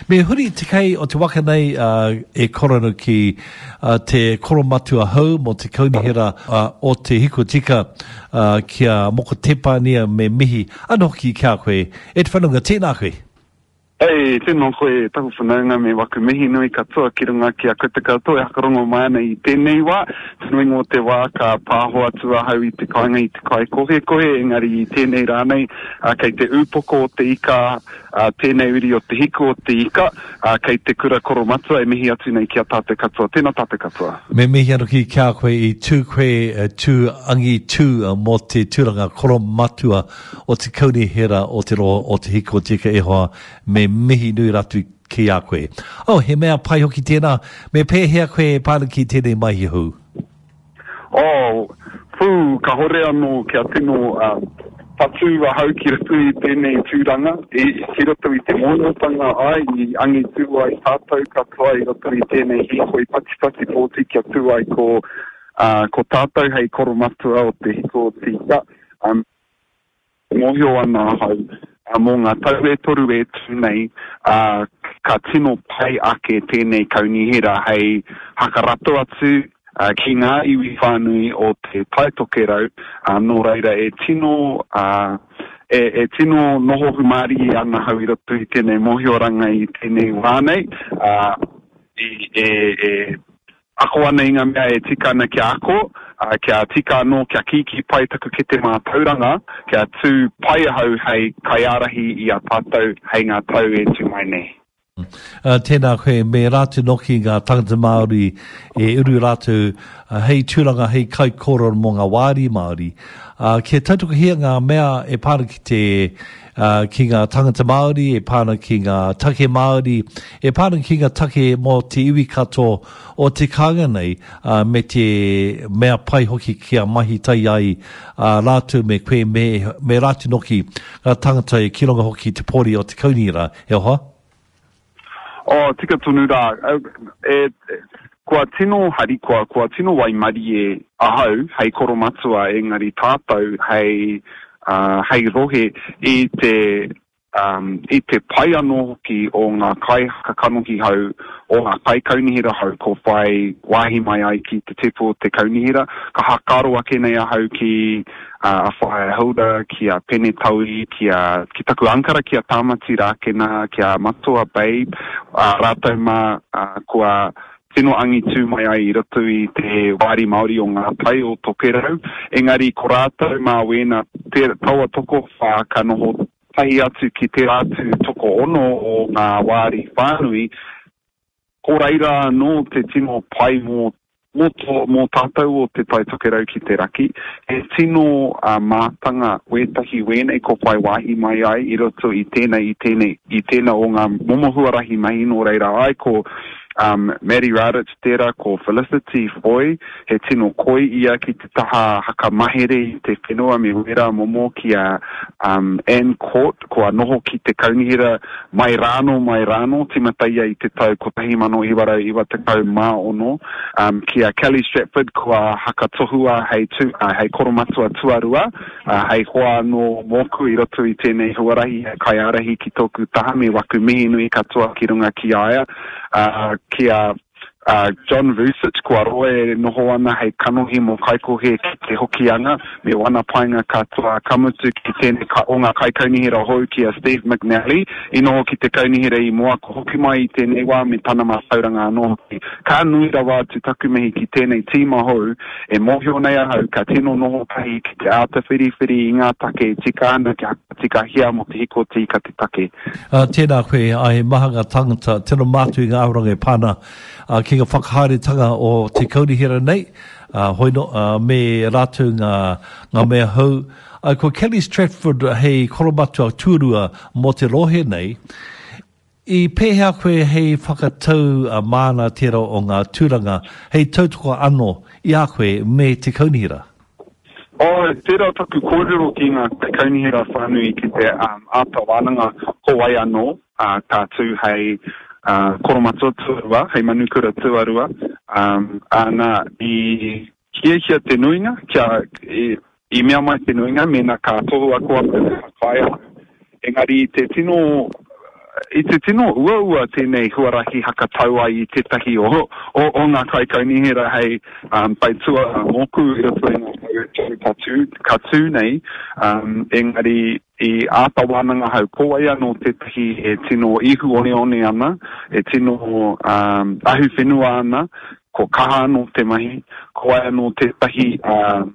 Me huri te kei o te waka nei e Koranu ki te koromatua hou mō te kaunihera o Te Hiku Tika ki a Moko Tepania me mihi anō hoki ki a koe e te whanaunga tēnā koe. Hey, tēnā koe taku whanaunga me waku mihi nui katoa ki runga ki a koutou katoa e whakarongo mai ana i tēnei wā. Te nuinga o te wā ka pāho atu ahau i te kāinga i te kaikohekohe engari i tēnei rā nei kei te ūpoko o te ika Ā, tēnei uri o Te Hiku o Te Ika, ā, kei te kura koromatua e mihi atu nei ki a tātou katoa. Tēnā tātou katoa. Me mihi anō ki a koe i tū koe, tū angitū mō te tūranga koromatua o te Kaunihera o te Rohe o Te Hiku o Te Ika e hoa, me mihi nui ratu ki a koe. Oh, he mea pai hoki tēnā. Me pēhea koe e pā ana ki tēnei maihi hou? Oh, pū, kahore anō kia tino tatū ahau ki roto i tēnei tūranga, i, ki roto i te mōhiotanga ai, i angitū ai tātou katoa i roto i tēnei hīkoi patipati pōti kia tū ai ko, uh, ko tātou hei koromatua o Te Hiko o Te Ika. Um, Mōhio ana ahau, mō ngā tau e toru e tū nei, ka tino pai ake tēnei kaunihera hei hakarato atu ki ngā iwi whānui o Te Tai Tokerau, nō reira e tino, e tino noho humārie ana ahau i roto i tēnei mōhioranga i tēnei wā nei, e Ako ana i ngā mea e tika ana kia ako, ā, kia tika anō, kia kīkī pai taku kete mātauranga, kia tū pai ahau hei kaiārahi i a tātou hei ngā tau e tū mai nei. Ā, tēnā koe, me rātou noki ngā tangata Māori e uru rātou hei tūranga, hei kaikōrero mō ngā wāri Māori, ā, kia tautokohia ngā mea e pā ana ki te, ā, ki ngā tangata Māori, e pā ana ki ngā take Māori, e pā ana ki ngā take mō te iwi katoa o te kāinga nei, ā, me te mea pai hoki kia mahi tahi ai ā rātou me koe, me, me rātou noki ngā tangata e ki runga hoki i te pōri o te kaunihera, e hoa? Oh, tika tonu rā. E, kua tino harikoa, kua tino waimarie ahau hei koromatua engari tātou hei, uh, hei rohe i te, um, i te pai anō hoki o ngā kaihakakanohi hou, o ngā kaikaunihera hou ko whai wāhi mai ai ki te tepu o te kaunihera. Ka hakaaro ake nei ahau ki a Whaea Hilda, ki a Pene Taui, ki a, ki taku ankara ki a Tāmati Rākena, ki a Matua Babe, ā, rātou mā, ā, kua tino angitū mai ai i roto i te wāri Māori o Ngā Tai o Tokerau. Engari ko rātou mā wēnā, te, taua tokowhā ka noho tahi atu ki tērā atu tokoono o ngā wāri whānui, Ko reira anō te tino pai mō mō tō, mō tātou o Te Tai Tokerau ki te raki. He tino mātanga wētahi wēnei ko whai wāhi mai ai i roto i tēnei, i tēnei, i tēnā o ngā momo huarahi mahi nō reira ai ko um, Maddie Radic tērā, ko Felicity Foy, he tino koi ia ki te taha haka mahere i te whenua me wērā momo ki a um, Ann Court, kua noho ki te kaunihera Mai rānō, mai rānō, tīmata ia i te tau 1996, um, ki a Kelly Stratford kua hakatohua hei, tu, uh, hei koromatua tuarua, uh, hei hoa anō mōku i roto i tēnei huarahi, hei kaiārahi ki tōku taha me waku mihi nui katoa ki runga ki a ia, uh, ki a A John Vucich, kua roa e noho ana hei kanohi mō Kaikohe ki te Hokianga, me wana painga katoa, ka mutu ki tēnei o ngā kaikaunihera hou ki a Steve McNally, i noho ki te kaunihera i mua, kua hoki mai i tēnei wā me tana mātauranga anō hoki. Ka nui rawa atu taku mihi ki tēnei tīma hou, e mōhio nei ahau ka tino noho tahi ki te āta whiriwhiri i ngā take e tika ana kia whakatikahia mō te hiko tīka te take. Ā, tēnā koe, ā, he maha ngā tāngata, tino mātu i ngā āhuranga e pā ana ki ngā whakahaeretanga o te kaunihera nei, ā, hoi nō, ā, me rātou ngā, ngā mea hou. Ā, ko Kelly Stratford hei koromatua tuarua mō te rohe nei, i pēhea koe hei whakatau māna tērā o ngā tūranga hei tautoko anō i a koe me te kaunihera? Oh, tērā taku kōrero ki ngā kaunihera whānui ki te āta wānanga ko wai anō ka tū hei koromatua tuarua, hei manukura tuarua, ā, nā, i hiahia te nuinga kia, i mea mai te nuinga mēnā ka tohua ko aku ka whakaae ahau. Engari i te tino. i te tino uaua tēnei huarahi hakatau ai i tētahi o, o, o ngā kaikaunihera hei um, taitua mōku i roto i ngā tau e toru ka tū, ka tū nei, um, engari i āta wānanga hau ko wai anō tētahi e tino ihu oneone ana, e tino um, ahu whenua ana, ko kaha anō te mahi, ko wai anō tētahi uh,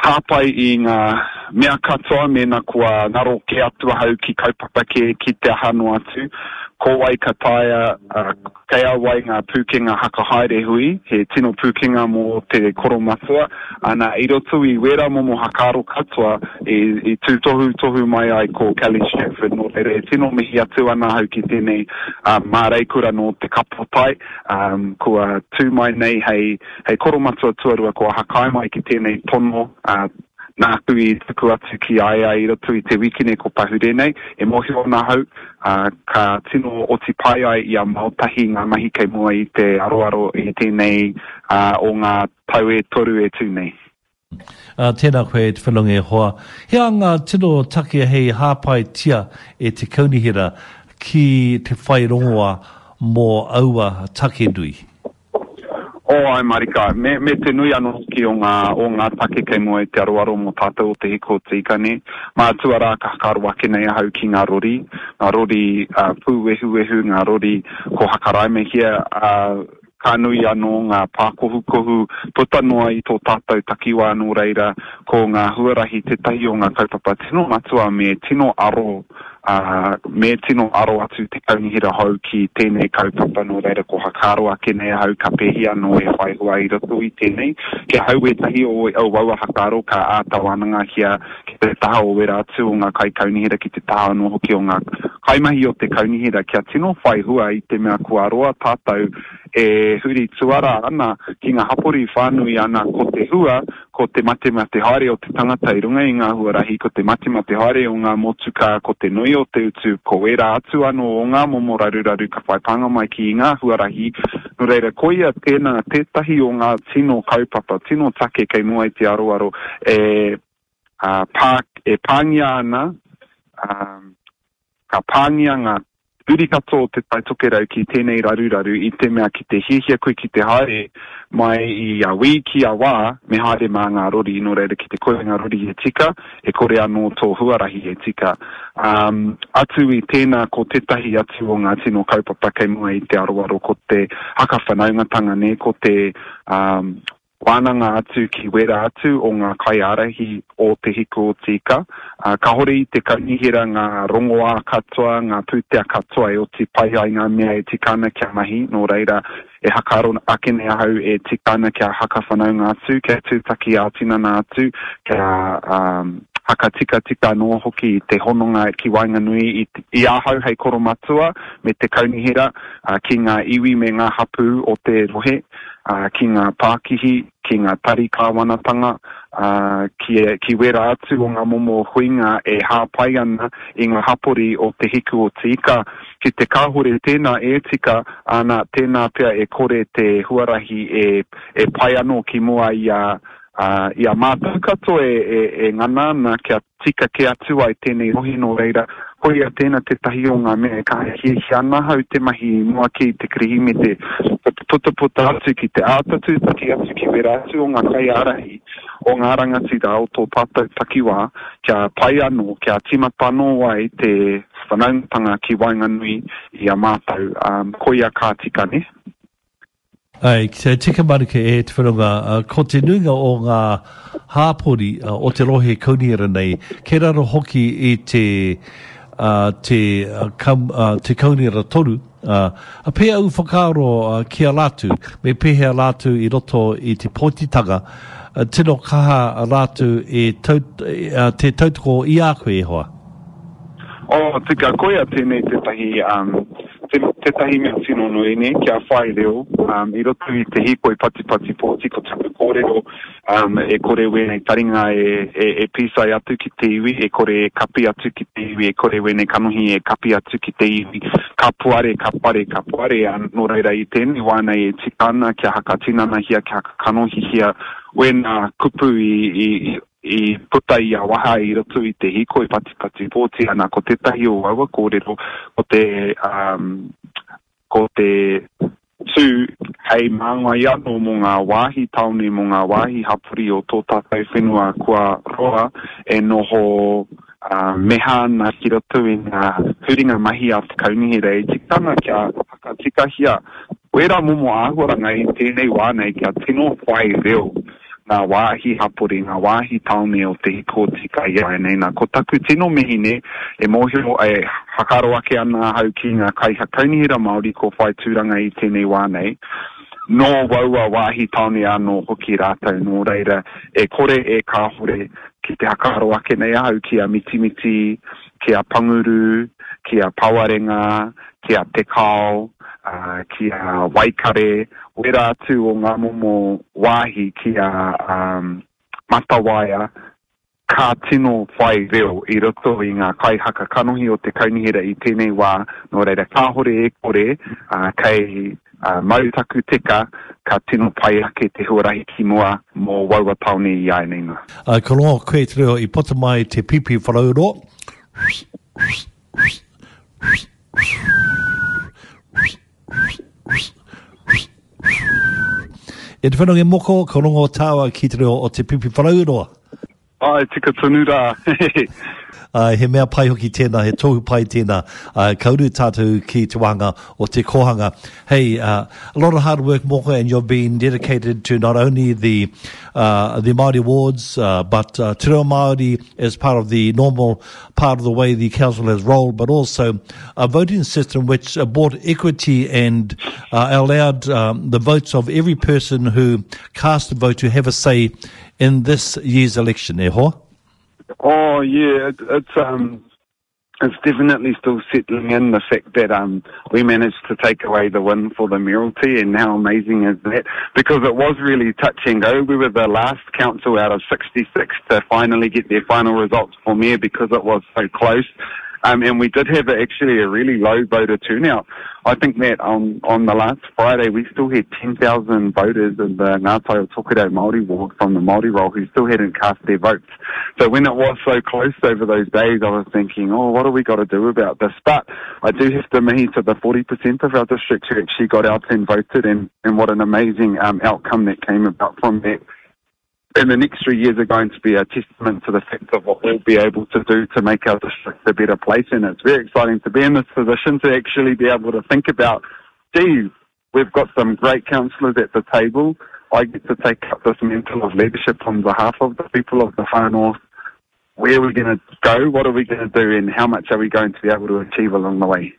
hāpai i ngā mea katoa mēnā kua ngaro kē atu ahau ki kaupapa kē, ki te aha noa atu. Ko wai ka taea, kei a wai ngā pūkenga hakahaere hui, he tino pūkenga mō te koromatua, ana, i roto i wērā momo hakaaro katoa i, i tūtohutohu mai ai ko Kelly Stratford, nō reira e tino mihi atu ana ahau ki tēnei māreikura nō Te Kapotai, kua tū mai nei hei Hei koromatua tuarua kua hakai mai ki tēnei tono, ā, nāku i tuku atu ki a ia i roto i te wikine ko pahure nei, e mōhio ana ahau, ā, ka tino oti pai ai i a Maotahi ngā mahi kei mua i te aroaro i tēnei, ā, o ngā tau e toru e tū nei. Ā, tēnā koe e te whanaunga e hoa. He aha ngā tino take hei hāpaitia e te kaunihera ki te whai rongoa mō aua take nui? Oh, āe marika. Me, me te nui anō hoki o ngā, o ngā take kei mua i te aroaro mō tātou o Te Hiko o Te Ika, nē. Mātua rā ka whakaaro ake nei ahau ki ngā rori, ngā rori pūwehuwehu, ngā rori ko Hakaraimehia, ā, ka nui anō ngā pākohukohu puta noa i tō tātou takiwā nō reira ko ngā huarahi tētahi o ngā kaupapa tino matua me tino aro ā, me tino aro atu te kaunihera hou ki tēnei kaupapa nō reira ko hakaaro ake nei ahau ka pēhi anō e whai hua i roto i tēnei. Ki ahau wētahi o aua hakaaro ka āta wānangahia ki te taha o wērā atu o ngā kaikaunihera, ki te taha anō hoki o ngā kaimahi o te kaunihera kia tino whai hua i te mea kua roa tātou e huri tuara ana ki ngā hapori whānui ana ko te hua, ko te matemate haere o te tangata i runga i ngā huarahi, ko te matemate haere o ngā motukā, ko te nui o te utu, ko wērā atu anō o ngā momo raruraru ka whai pānga mai ki ngā huarahi. Nō reira, koia tēnā tētahi o ngā tino kaupapa, tino take kei mua i te aroaro e pā, e pāngia ana, ā, ka pāngia ngā uri katoa o Te Tai Tokerau ki tēnei raruraru i te mea ki te hiahia koe ki te haere mai i a wī ki a wā, me haere mā ngā rori, nō reira ki te kore ngā rori e tika, e kore anō tō huarahi e tika. Ā, atu i tēnā ko tētahi atu o ngā tino kaupapa kei mua i te aroaro ko te haka whanaungatanga nē, ko te, ā, Wānanga atu ki wērā atu o ngā kaiārahi o Te Hiku o Te Ika, ā, kāhore i te kaunihera ngā rongoā katoa, ngā pūtea katoa e oti pai ai ngā mea e tika ana kia mahi, nō reira, e hakaaro ake nei ahau e tika ana kia hakawhanaunga atu, kia tūtaki ā-tinana atu, kia, ā, hakatikatika anō hoki i te hononga ki waenganui i, i ahau hei koromatua me te kaunihera, ā, ki ngā iwi me ngā hapū o te rohe. ā, ki ngā pākihi, ki ngā tari kāwanatanga, ā, ki, ki wērā atu o ngā momo huinga e hāpai ana i ngā hapori o Te Hiku o Te Ika. Ki te kāhore tēnā e tika, ana, tēnā pea e kore te huarahi e, e pai anō ki mua i a, ā, i a mātou katoa e, e, e ngana ana kia tika kē atu ai tēnei rohe nō reira, koia tēnā tētahi o ngā mea e kaha hiahia ana ahau te mahi i mua kē i te Kirihimete, ko te putaputa atu ki te āta tūtaki atu ki wērā atu o ngā kaiārahi, o ngā rangatira o tō tātou takiwā, kia pai anō, kia tīmata anō ai te whanaungatanga ki waenganui i a mātou, koia ka tika, nē? Āe, ki te tika marika e te whanaunga, ko te nuinga o ngā hāpori o te rohe kaunihera nei, kei raro hoki i te, te, te kaunihera toru, ā, pēhea ū whakaaro ki a rātou, me pēhea rātou i roto i te pōtitanga, tino kaha rātou e tau, te tautoko i a koe e hoa? Oh, tika, koia tēnei tētahi, um, te, tētahi mea tino nui, nē, kia whai reo, um, i roto i te hīkoi patipati pōti, ko taku kōrero, um, e kore wēnei taringa e, e, e pīsai atu ki te iwi, e kore e kapi atu ki te iwi, e kore wēnei kanohi e kapi atu ki te iwi, ka puare, ka pare, ka puare, ā, nō reira i tēnei wā nei e tika ana kia hakatinanahia, kia hakakanohihia wēnā kupu i, i, i. i puta i a waha i roto i te hīkoi patipati pōti ana ko tētahi o aua kōrero ko te um, ko te tū hei māngai anō mō ngā wāhi tāone, mō ngā wāhi hapori o tō tātou whenua kua roa e noho meha ana ki roto i ngā huringa mahi a te kaunihera e tika ana kia whakatikahia wērā momo āhuaranga i tēnei wā nei kia tino whai reo ngā wāhi hapori, ngā wāhi tāone o Te Hiko Tika i āianei nā. Ko taku tino mihi nē, e mōhio, e whakaaro ake ana ahau ki ngā kaihakaunihera Māori ko whai tūranga i tēnei wā nei, nō waua wāhi tāone anō hoki rātou, nō reira, e kore e kāhore ki te whakaaro ake nei ahau ki a Mitimiti, ki a Panguru, ki a Pawarenga, ki a Te Kao, ki a Waikare, wērā atu o ngā momo wāhi ki a Matawaia, ka tino whai reo i roto i ngā kaihaka kanohi o te kaunihera i tēnei wā, nō reira kāhore e kore kei mau taku teka ka tino pai ake te huarahi ki mua mō waua tāone i āianei nā. Ka rongo koe i te reo i puta mai te Pīpīwharauroa. E te whenua moko, ka rongo tāua ki te reo o te Pipiwharauroa. Ai, tika tonu rā. Ai, he mea pai hoki tēnā, he tohu pai tēnā. Ai, ka uru tātou ki te wāhanga o te kōhanga. Hey, uh, a lot of hard work, Moko, and you've been dedicated to not only the, uh, the Māori Awards, uh, but uh, Te Reo Māori as part of the normal part of the way the council has rolled, but also a voting system which brought equity and uh, allowed um, the votes of every person who cast a vote to have a say in this year's election, eh, hoa? Oh, yeah, it, it's, um, it's definitely still settling in the fact that um, we managed to take away the win for the mayoralty, and how amazing is that? Because it was really touch and go. We were the last council out of 66 to finally get their final results for mayor because it was so close. Um, and we did have a, actually a really low voter turnout. I think that on, on the last Friday, we still had 10,000 voters in the Ngā Tai o Tokerau Māori ward from the Māori roll who still hadn't cast their votes. So when it was so close over those days, I was thinking, oh, what have we got to do about this? But I do have to mihi to the 40% of our district who actually got out and voted, and, and what an amazing um, outcome that came about from that and the next three years are going to be a testament to the fact of what we'll be able to do to make our district a better place. And it's very exciting to be in this position to actually be able to think about, geez, we've got some great councillors at the table. I get to take up this mantle of leadership on behalf of the people of the Far North. Where are we going to go? What are we going to do? And how much are we going to be able to achieve along the way?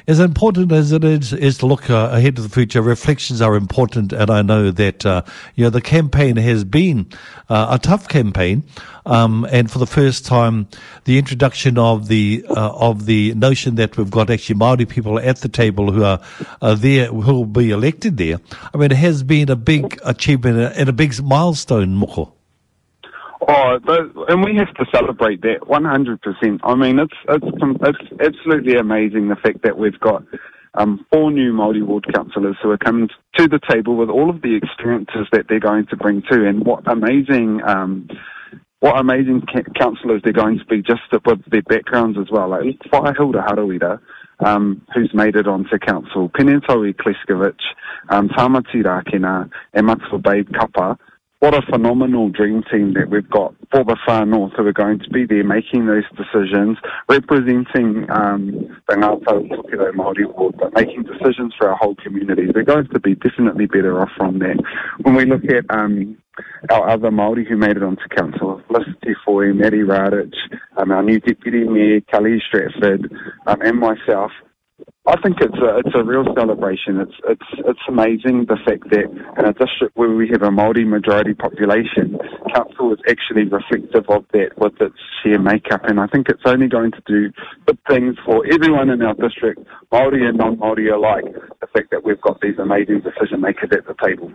As important as it is, is to look uh, ahead to the future, reflections are important, and I know that uh, you know the campaign has been uh, a tough campaign, um, and for the first time, the introduction of the uh, of the notion that we've got actually Maori people at the table who are, are there, who will be elected there. I mean, it has been a big achievement and a big milestone, Moko. Oh, and we have to celebrate that 100%. I mean, it's it's it's absolutely amazing the fact that we've got um, four new Māori ward councillors who are coming to the table with all of the experiences that they're going to bring to, and what amazing um, what amazing councillors they're going to be just with their backgrounds as well. Like Whaihilda Harawira, um, who's made it onto council, Penetaui Kleskovic, um, Tamati Rakena, and Matua Babe Kapa, what a phenomenal dream team that we've got for the far north who are going to be there making those decisions, representing um, the Ngā Tau Tokerau Māori Ward, but making decisions for our whole community. They're going to be definitely better off from that. When we look at um, our other Māori who made it onto council, Felicity Foy, Maddie Radic, um, our new Deputy Mayor, Kelly Stratford, um, and myself, I think it's a it's a real celebration. It's it's it's amazing the fact that in a district where we have a Māori majority population, council is actually reflective of that with its share makeup. And I think it's only going to do good things for everyone in our district, Māori and non-Māori alike, the fact that we've got these amazing decision makers at the table.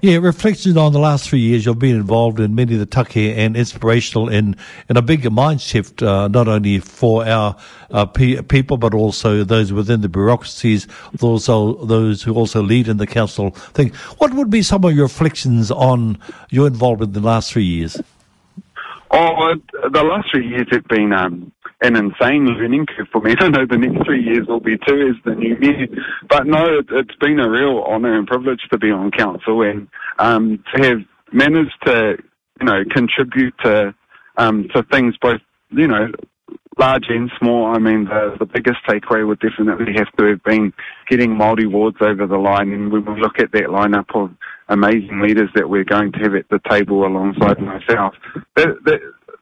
Yeah, reflections on the last three years, you've been involved in many of the take and inspirational in, in a big mind shift, uh, not only for our uh, pe- people, but also those within the bureaucracies, those, those who also lead in the council thing. What would be some of your reflections on your involvement in the last three years? Oh, the last three years have been um, an insane learning curve for me. I know the next three years will be too as the new mayor. But no, it, it's been a real honour and privilege to be on council and um, to have managed to, you know, contribute to um, to things both, you know, large and small. I mean, the, the biggest takeaway would definitely have to have been getting Māori wards over the line. And when we look at that lineup of amazing leaders that we're going to have at the table alongside myself, that, that,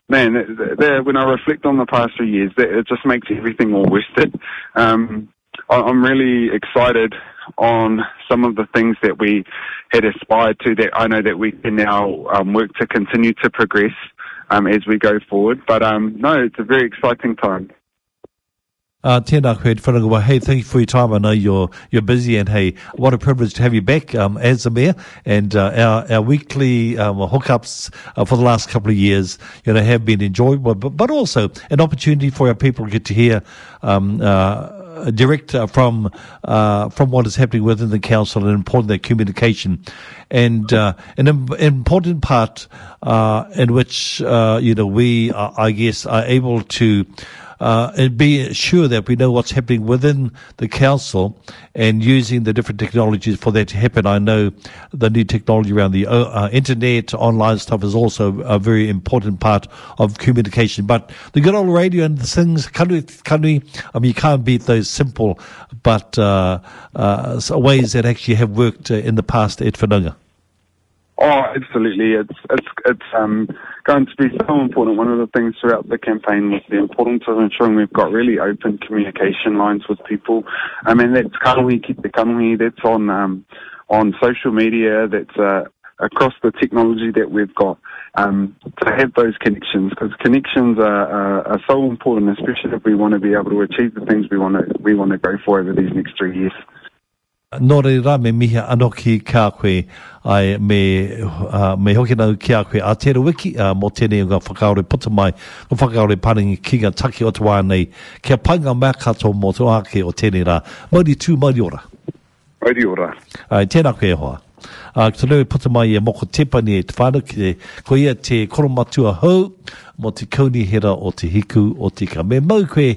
man, that, that, when I reflect on the past three years, that, it just makes everything all worth it. Um, I, I'm really excited on some of the things that we had aspired to that I know that we can now um, work to continue to progress um, as we go forward. But um, no, it's a very exciting time. Uh, tēnā koe, te whanau, hey, thank you for your time. I know you're, you're busy and hey, what a privilege to have you back um, as the mayor and uh, our, our weekly um, hookups uh, for the last couple of years, you know, have been enjoyable, but, but also an opportunity for our people to get to hear um, uh, direct uh, from uh, from what is happening within the council and important that communication and uh, an important part uh, in which uh, you know we uh, I guess are able to uh, and be sure that we know what's happening within the council and using the different technologies for that to happen. I know the new technology around the uh, uh internet, online stuff is also a very important part of communication. But the good old radio and the things, kanui, kanui, I mean, you can't beat those simple but uh, uh, ways that actually have worked uh, in the past at Whananga. Oh, absolutely. It's it's it's um, going to be so important. One of the things throughout the campaign was the importance of ensuring we've got really open communication lines with people. I mean, that's kanohi ki te kanohi. That's on um, on social media. That's uh, across the technology that we've got um, to have those connections because connections are, are, are so important, especially if we want to be able to achieve the things we want to we want to go for over these next three years. Nō reira, me mihi anō ki kā koe, ai, me, uh, me hoki nau ki a koe a tēra wiki, uh, mō tēnei o ngā whakaaro e puta mai, ngā whakaaro e paringi ki ngā take o te wā nei, kia pai ngā mea katoa mō te ake o tēnei rā. Mauri tū, mauri ora. Mauri ora. Ai, tēnā koe e hoa. Uh, ki te reo e puta mai e Moko Tepani e te whānau, ki te, ko ia te koromatua hou mō te kaunihera o Te Hiku o Tika. Me mau koe.